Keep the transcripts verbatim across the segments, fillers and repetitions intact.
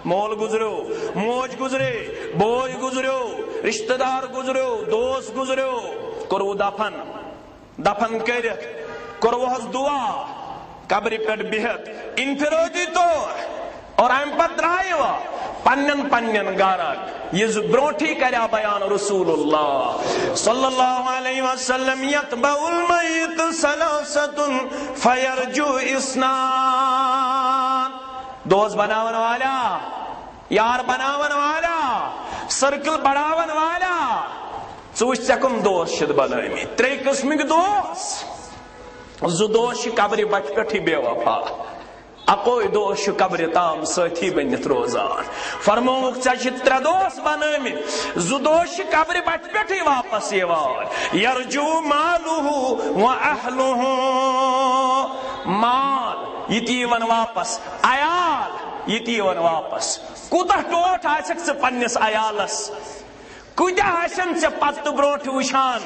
مول گزریو، موج گزرے، بوے گزریو، رشتہ دار گزریو، دوست گزریو، کوٚروٕ دفن۔ دفن کٔرِتھ کوٚروہس دعا، قبرِ پٮ۪ٹھ بِہِتھ انفرٲدی طور، اور امہِ پتہٕ درٛایہِ وۄنۍ پننٮ۪ن پننٮ۪ن گرن۔ یہِ زِ برونٹھٕے کریا بیان رسول اللہ صلی اللہ علیہ وسلم، یتبع المیت ثلاثة فیرجو اثنان۔ دوست بناون والا، یار بناون والا، سرکل بڑاون والا، ژٕ وٕچھ ژےٚ کٕم دوست چھِتھ بنٲومٕتۍ۔ ترٛےٚ قٕسمٕکۍ دوست۔ زٕ دوست چھِ قبرِ بٹھِ پٮ۪ٹھٕے بے وفا، اَکوے دوست چھُ قبرِ تام سٲتھی بٔنِتھ روزان۔ فرمووُکھ، ژےٚ چھِ ترٛےٚ دوست بنٲومٕتۍ، زٕ دوست چھِ قبرِ بٹھِ پٮ۪ٹھٕے واپس یِوان۔ یرجو مالہ و اہلہ، مال یہِ تہِ یِوان واپس، عیال یہِ تہِ یِوان واپس۔ کوٗتاہ ٹوٹھ آسکھ ژٕ پننِس عیالس؟ کۭتیاہ آسن ژےٚ پتہٕ تہٕ برونٹھ وٕچھان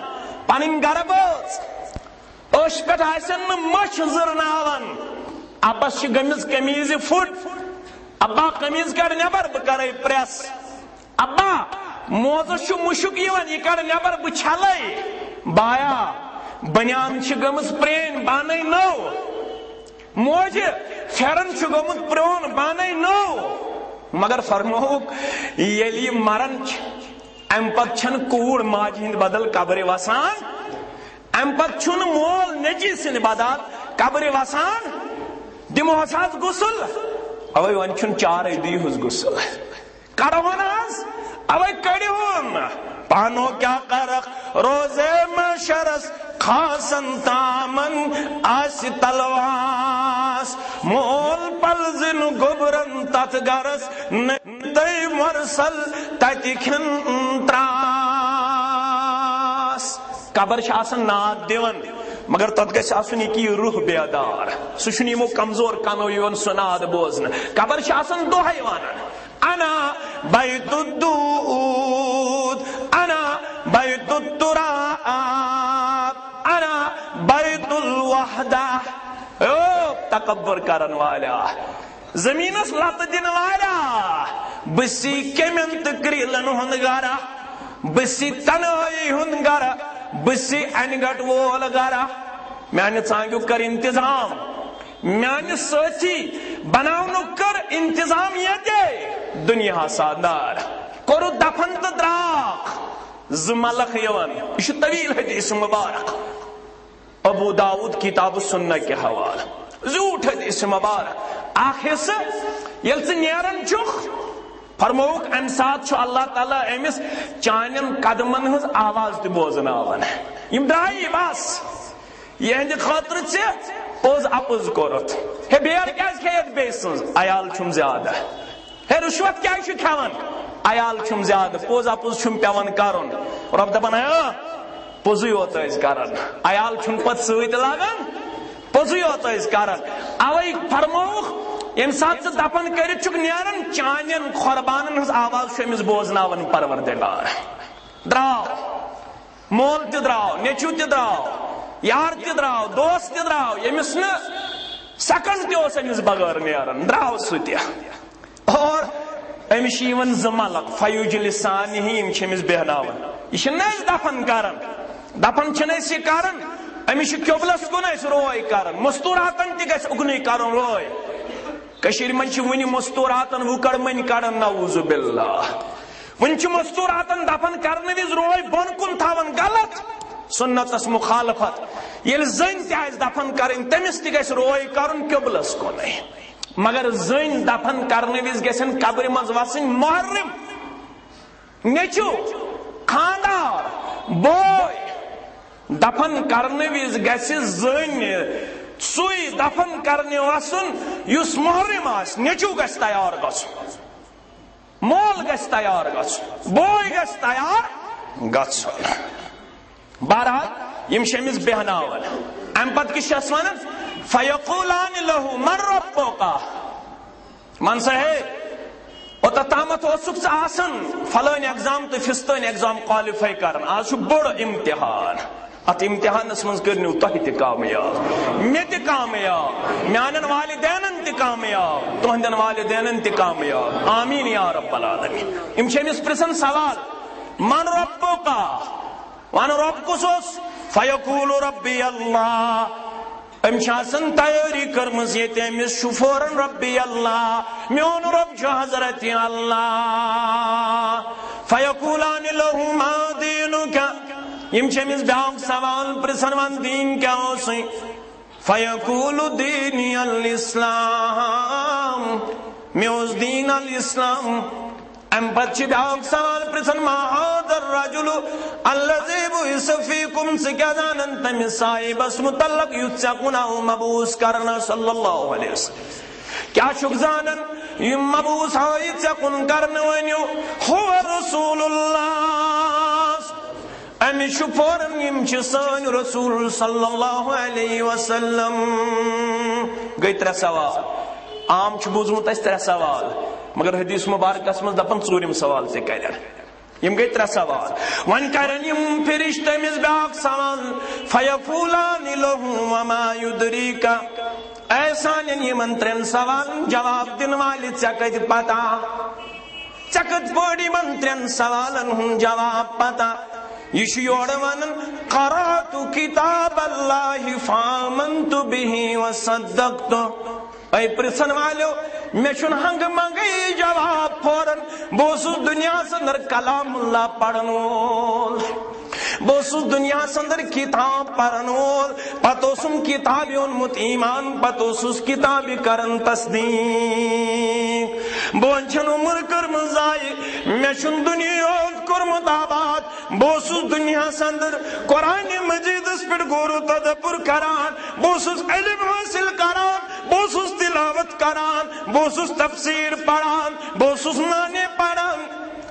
پنٕنۍ گرٕ بٲژ؟ أچھ پٮ۪ٹھ آسن نہٕ مٔچھ زٕرناوان۔ ابس چھِ گٔمٕژ قمیٖضہِ پھُٹ، ابا قمیٖض کڑ نٮ۪بر، بہٕ کرے پریس۔ ابا، موزس چھُ مُشُک یِوان، یہِ کڑ نٮ۪بر، بہٕ چھلے۔ بایا، بنیان چھِ گٔمٕژ پرٛٲنۍ، بانَے نٔو۔ موجہِ، پھٮ۪رن چھُ گوٚمُت پرٛون، بانَے نٔو۔ مگر فرمووُکھ، ییٚلہِ یہِ مران چھِ، امہِ پتہٕ چھنہٕ کوٗر ماجہِ ہٕنٛدِ بدل قبرِ وسان، امہِ پتہٕ چھُنہٕ مول نیٚچی سٕنٛدِ بدل قبرِ وسان۔ دِمہوس حظ غسل، اوے وۄنۍ چھُنہٕ چارے، دِیہوس غسل۔ کڑہون حظ، اوے کڑِہون۔ پانو کیا کرکھ روزے محشرس، خاصن تامن آسہِ تلواس۔ مول پلزن گوٚبرن تتھ گرس، نہ تٔمۍ مرسل تتہِ کھٮ۪ن تراس۔ قبر چھِ آسان ناد دِوان، مگر تتھ گژھِ آسُن یہِ کہِ یہِ روح بیدار۔ سُہ چھُنہٕ یِمو کمزور کنو یِوان سُہ ناد بوزنہٕ۔ قبر چھِ آسان دۄہے ونان، انا بیت الدود، انا بیت التراب، انا بیت الوحدہ۔ او تکبر کرن والا، زمینس لتہٕ دِنہٕ والا، بہٕ سی کیمٮ۪ن تہٕ کریٖلن ہُنٛد گرٕ، بہٕ سی تنہٲیی ہُنٛد گرٕ، بہٕ سی انہِ گٹ وول گرٕ۔ میانہِ ژانگیُک کر انتظام، میانہِ سٲتھی بناونُک کر انتظام ییٚتے۔ دُنیا سادار کوٚرُکھ دفن تہٕ درٛاکھ۔ زٕ ملک یِوان، یہِ چھُ طویل حدیث مبارک۔ ابو داؤد کتاب السنہ کہِ حوالہٕ۔ زیوٗٹھ حدیث مبارک۔ اکھ حصہٕ ییٚلہِ ژٕ نیران چھُکھ، فرمووُکھ، امہِ ساتہٕ چھُ اللہ تعالیٰ أمِس چانٮ۪ن قدمن ہٕنٛز آواز تہِ بوزناوان۔ یِم درٛایی بس، یِہنٛدِ خٲطرٕ ژےٚ پوٚز اپُز کوٚرُتھ۔ ہے، بیل کیازِ کھیٚیَتھ بیٚیہِ سٕنٛز؟ عیال چھُم زیادٕ۔ ہے، رُشوت کیازِ چھُ کھٮ۪وان؟ عیال چھُم زیادٕ، پوٚز اپُز چھُم پٮ۪وان کرُن۔ رۄب دپان، ہے، پوٚزُے یوت ٲسۍ کران، عیال چھُنہٕ پتہٕ سۭتۍ لاگان، پوٚزُے یوت ٲسۍ کران۔ اوے فرمووُکھ، ییٚمہِ ساتہٕ ژٕ دفن کٔرِتھ چھُکھ نیران، چانٮ۪ن قربانن ہٕنٛز آواز چھُ أمِس بوزناوان پروردگار۔ درٛاو، مول تہِ درٛاو، نیٚچو تہِ درٛاو، یار تہِ درٛاو، دوست تہِ درٛاو، ییٚمِس نہٕ سیکنڈ تہِ اوس أمِس بغٲر نیران، درٛاو سُہ تہِ۔ اور أمِس چھِ یِوان زٕ ملک، فیجلسانہ، یِم چھِ أمِس بیہناوان۔ یہِ چھِنہٕ أسۍ دفن کران، دفن چھِنہٕ أسۍ یہِ کران، أمِس چھِ قبلس کُن أسۍ روے کران، مستوراتن تہِ گژھِ اُکنُے کرُن روے۔ کٔشیٖرِ منٛز چھِ وُنہِ مستوراتن وُکڑ مٔنۍ کڑان، نعوذ باللہ۔ وُنہِ چھِ مستوراتن دفن کرنہٕ وِزِ روے بۄن کُن تھاوان، غلط، سُنتس مخالفت۔ ییٚلہِ زٔنۍ تہِ آسہِ دفن کرٕنۍ، تٔمِس تہِ گژھِ روے کرُن قبلس کُنٕے۔ مگر زٔنۍ دفن کرنہٕ وِزِ گژھن قبرِ منٛز وسٕنۍ محرم، نیٚچو، خاندار، بوے۔ دفن کرنہٕ وِزِ گژھِ زٔنۍ سُے دفن کرنہِ وسُن یُس محرم آسہِ۔ نیٚچو گژھِ تیار گژھُن، مول گژھِ تیار گژھُن، بوے گژھِ تیار گژھُن۔ بہرحال، یِم چھِ أمِس بیہناوان۔ امہِ پتہٕ کیٛاہ چھِ اَسہِ ونان؟ فیقولان لہ من ربک۔ من سا ہے، اوٚتتھ تامتھ اوسُکھ ژٕ آسان فلٲنۍ ایگزام تہٕ فستٲنۍ ایگزام کوالیفاے کران، آز چھُ بوٚڑ امتحان۔ اتھ امتحانس منٛز کٔرنو تۄہہِ تہِ کامیاب، مےٚ تہِ کامیاب، میانٮ۪ن والدینن تہِ کامیاب، تُہنٛدٮ۪ن والدینن تہِ کامیاب۔ آمین یا رب العالمین۔ یِم چھِ أمِس پرژھان سوال، من ربک؟ ون رب کُس اوس؟ فیقول ربی اللہ۔ أمۍ چھِ آسان تیٲری کٔرمٕژ ییٚتہِ، أمِس چھُ فوراً ربی اللہ، میون رب چھُ حضرت اللہ۔ فیقولان لہ ما دینک، یِم چھِ أمِس بیٛاکھ سوال پرژھان، وَن دیٖن کیٛاہ اوسُے؟ فیقول دینی الاسلام، مےٚ اوس دیٖن الاسلام۔ امہِ پتہٕ چھِ بیٛاکھ سوال پرژھان، ما هذا الرجل الذي بعث فيكم، ژٕ کیٛاہ زانان تٔمِس صاحبس متعلق یُس ژےٚ کُن آو مبعوث کرنہٕ صلی اللہ علیہ وسلم؟ کیٛاہ چھُکھ زانان یِم مبعوث آیہِ ژےٚ کُن کرنہٕ؟ ؤنِو، هو رسول اللہ، أمِس چھُ فوراً، یِم چھِ سٲنۍ رسول صلی اللہ علیہ وسلم۔ گٔے ترٛےٚ سوال۔ عام چھُ بوٗزمُت اَسہِ ترٛےٚ سوال، مگر حدیث مبارکس منٛز دپان ژوٗرِم سوال تہِ کرن۔ یِم گٔے ترٛےٚ سوال۔ وۄنۍ کرن یِم فرشتہٕ أمِس بیٛاکھ سوال، فیقولان لہ وما یدریک، اے سانٮ۪ن یِمن ترٛٮ۪ن سوالن جواب دِنہٕ والہِ، ژےٚ کتہِ پتہ؟ ژےٚ کِتھ پٲٹھۍ یِمن ترٛٮ۪ن سوالن ہُنٛد جواب پتہ؟ یہِ چھُ یورٕ ونان، قرأت کتاب اللہ فآمنت بہ وصدقت۔ اے پرژھن والیو، مےٚ چھُنہٕ ہنگہٕ منگے یہِ جواب فوراً۔ بہٕ اوسُس دُنیاہس اندر کلام اللہ پرن وول، بہٕ اوسُس دُنیاہس اندر کتاب پرن وول، پتہٕ اوسُم کتابہِ اوٚنمُت ایمان، پتہٕ اوسُس کتابہِ کران تصدیق۔ بہٕ چھَن عمر کٔرمٕژ ضایع، مےٚ چھُنہٕ دُنیا یوت کوٚرمُت آباد۔ بہٕ اوسُس دُنیاہس اندر قرآن مجیدس پٮ۪ٹھ غور و تدبر کران، بہٕ اوسُس علم حٲصِل کران، بہٕ اوسُس تلاوت کران، بہٕ اوسُس تفسیر پران، بہٕ اوسُس نانے پران۔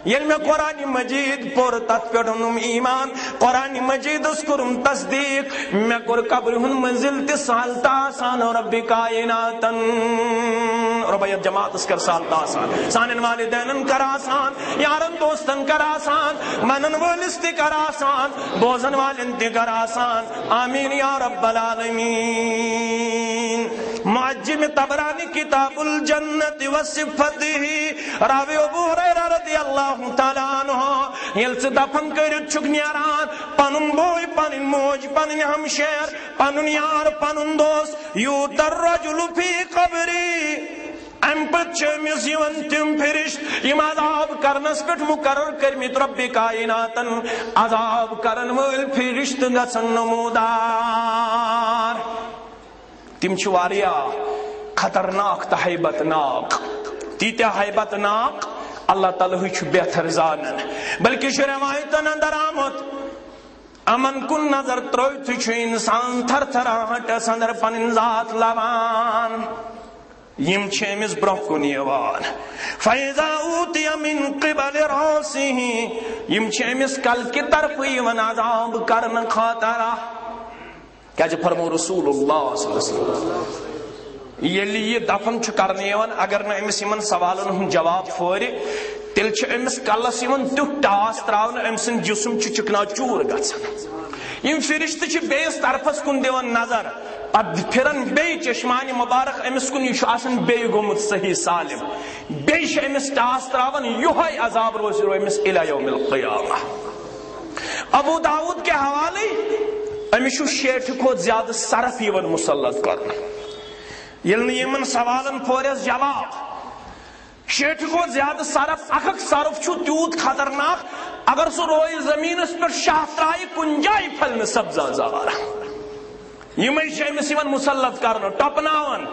ییٚلہِ مےٚ قرآن مجید پوٚر، تتھ پٮ۪ٹھ اوٚنُم ایمان، قرآن مجیدس کوٚرُم تصدیق، مےٚ کوٚر قبرِ ہُنٛد منزل تہِ سہل تہٕ آسان رب کائناتن۔ رۄبا، یتھ جماعتس کر سہل تہٕ آسان، سانٮ۪ن والدینن کر آسان، یارن دوستن کر آسان، ونن وٲلِس تہِ کر آسان، بوزن والٮ۪ن تہِ کر آسان۔ آمین یا رب العالمین۔ معجم طبرانی کتاب الجنت و صفته، راوی ابو ہریرہ رضی اللہ تعالیٰ عنہ، ییٚلہِ ژٕ دفن کٔرِتھ چھُکھ نیران، پنُن بوے، پنٕنۍ موج، پنٕنۍ ہمشیر، پنُن یار، پنُن دوست، یوت الرجل فی قبری، امہِ پتہٕ چھِ أمِس یِوان تِم فرشت، یِم عذاب کرنس پٮ۪ٹھ مقرر کٔرمٕتۍ رۄبِ کائناتن۔ عذاب کرن وٲلۍ فرشت گژھن نمودار۔ تِم چھِ واریاہ خطرناک تہٕ ہیبت ناک، تیٖتیٛاہ ہیبت ناک، اللہ تعالیٰ ہٕے چھُ بہتر زانان۔ بلکہِ چھُ روایتن اندر آمُت، یِمن کُن نظر ترٲوتھٕے چھُ انسان تھر تھراہٹس اندر پنٕنۍ ذات لبان۔ یِم چھِ أمِس برٛونٛہہ کُن یِوان۔ فَإِذَا أُوتِيَ مِنْ قِبَلِ رَأْسِهِ، یِم چھِ أمِس کلکہِ طرفہٕ یِوان عذاب کرنہٕ خٲطرٕ۔ کیٛازِ فرموو رسول اللہ صلی اللہ علیہ وسلم، ییٚلہِ یہِ دفن چھُ کرنہٕ یِوان، اگر نہٕ أمِس یِمن سوالن ہُنٛد جواب پھورِ، تیٚلہِ چھُ أمِس کلس یِوان تیُتھ ٹاس تراونہٕ، أمۍ سُنٛد جسم چھُ چِکناو چوٗر گژھان۔ یِم فرشتہٕ چھِ بیٚیِس طرفس کُن دِوان نظر، پتہٕ پھران بیٚیہِ چشمانِ مبارک أمِس کُن، یہِ چھُ آسان بیٚیہِ گوٚمُت صحیح سالم۔ بیٚیہِ چھِ أمِس ٹاس تراوان، یِہوٚے عذاب روزِ رو أمِس الی یوم القیامہ۔ ابو داؤد کہِ حوالے أمِس چھُ شیٹھِ کھۄتہٕ زیادٕ صرف یِوان مُسلط کرنہٕ۔ ییٚلہِ نہٕ یِمن سوالن پھورٮ۪س جواب، شیٹھِ کھۄتہٕ زیادٕ صرف، اکھ اکھ صرف چھُ تیوٗت خطرناک، اگر سُہ رویہِ زٔمیٖنس پٮ۪ٹھ شاہ ترایہِ، کُنہِ جایہِ پھلہِ نہٕ سبزہ زار۔ یِمے چھِ أمِس یِوان مُسلط کرنہٕ، ٹۄپناوان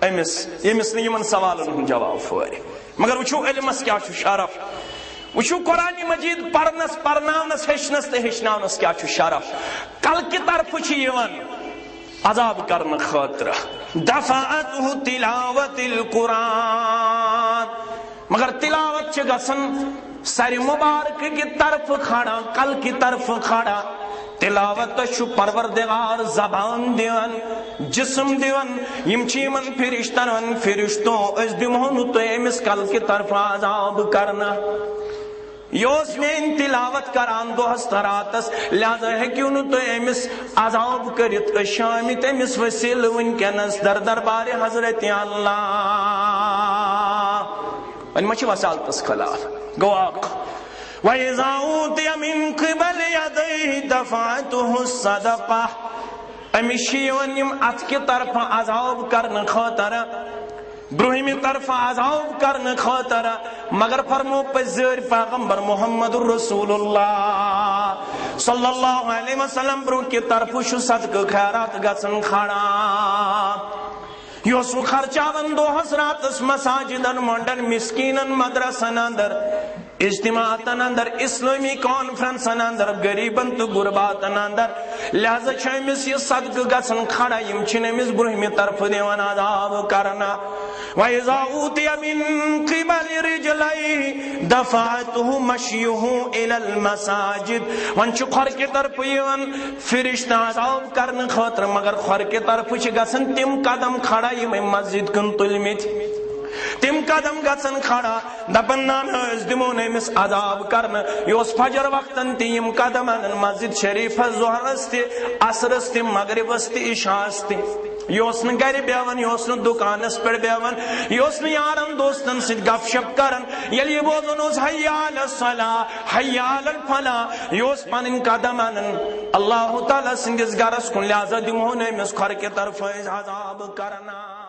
أمِس، ییٚمِس نہٕ یِمن سوالن ہُنٛد جواب پھورِ۔ مگر وٕچھِو علمس کیٛاہ چھُ شرف، وٕچھِو قرآن مجید پرنس، پرناونس، ہیٚچھنس تہٕ ہیٚچھناونس کیٛاہ چھُ شرف۔ کلکہِ طرفہٕ چھِ یِوان عذاب کرنہٕ خٲطرٕ۔ دفعته تلاوت القرآن۔ مگر تلاوت چھِ گژھان سرِ مبارکہٕ کہِ طرفہٕ کھڑا، کلکہِ طرفہٕ کھڑا۔ تلاوتس چھُ پروردگار زبان دِوان، جسم دِوان۔ یِم چھِ یِمن فرشتن ونان، فرشتو، أسۍ دِمہو نہٕ تۄہہِ أمِس کلکہِ طرفہٕ عذاب کرنہٕ۔ یہِ اوس میٲنۍ تلاوت کران دۄہس تہٕ راتس، لہذا ہیٚکِو نہٕ تُہۍ أمِس عذاب کٔرِتھ۔ أسۍ چھِ آمٕتۍ أمِس وسیلہٕ وٕنکیٚنس در دربارِ حضرت اللہ۔ وۄنۍ ما چھِ وسالتس خلاف؟ گوٚو اکھ۔ وَإِذَا أُوتِيَ مِن قِبَلِ يَدَيْهِ دَفَعَتْهُ الصَّدَقَةُ۔ أمِس چھِ یِوان یِم اَتھٕ کہِ طرفہٕ عذاب کرنہٕ خٲطرٕ، برٛونٛہمہِ طرفہٕ عذاب کرنہٕ خٲطرٕ، مگر فرمو پٔزۍ پیغمبر محمد رسول اللہ صلی اللہ علیہ وسلم برٛونٛہہ کہِ طرفہٕ چھُ صدقہٕ خیرات گژھان کھڑا۔ یہِ اوس سُہ خرچاوان دۄہس راتس مساجدن، مۄنڈن، مسکیٖنن، مدرسن اندر، اجتماعاتن اندر، اسلٲمی کانفرنسن اندر، غریبن تہٕ غرباتن اندر۔ لہذا چھُ أمِس یہِ صدقہٕ گژھان کھڑا، یِم چھِنہٕ أمِس برٛونٛہمہِ طرفہٕ دِوان عذاب کرنہٕ۔ وَإِذَا أُوتِيَ مِن قِبَلِ رِجْلَيْهِ دَفَعَتْهُ مَشْيُهُ إِلَى الْمَسَاجِدِ۔ وۄنۍ چھُ کھۄرٕ کہِ طرفہٕ یِوان فرشتہٕ عذاب کرنہٕ خٲطرٕ، مگر کھۄرٕ کہِ طرفہٕ چھِ گژھان تِم قدم کھڑا، یِم أمۍ مسجد کُن تُلمٕتۍ۔ تِم قدم گژھان کھڑا، دپان، "نہ، نہ، أسۍ دِمو نہٕ أمِس عذاب کرنہٕ۔" یہِ اوس فجر وقتن تہِ یِم قدم انان مسجد شریفس، ظہرس تہِ، عصرس تہِ، مغربس تہِ، عشاءس تہِ۔ یہِ اوس نہٕ گرِ بیہوان، یہِ اوس نہٕ دُکانس پٮ۪ٹھ بیہوان، یہِ اوس نہٕ یارن دوستن سۭتۍ گپ شپ کران۔ ییٚلہِ یہِ بوزان اوس، "حی علی الصلاح، حی علی الفلاح"، یہِ اوس پنٕنۍ قدم انان اللہ تعالیٰ سٕنٛدِس گرس کُن، لہذا دِمو نہٕ أمِس کھۄرٕ کہِ طرفہٕ أسۍ عذاب کرنہٕ۔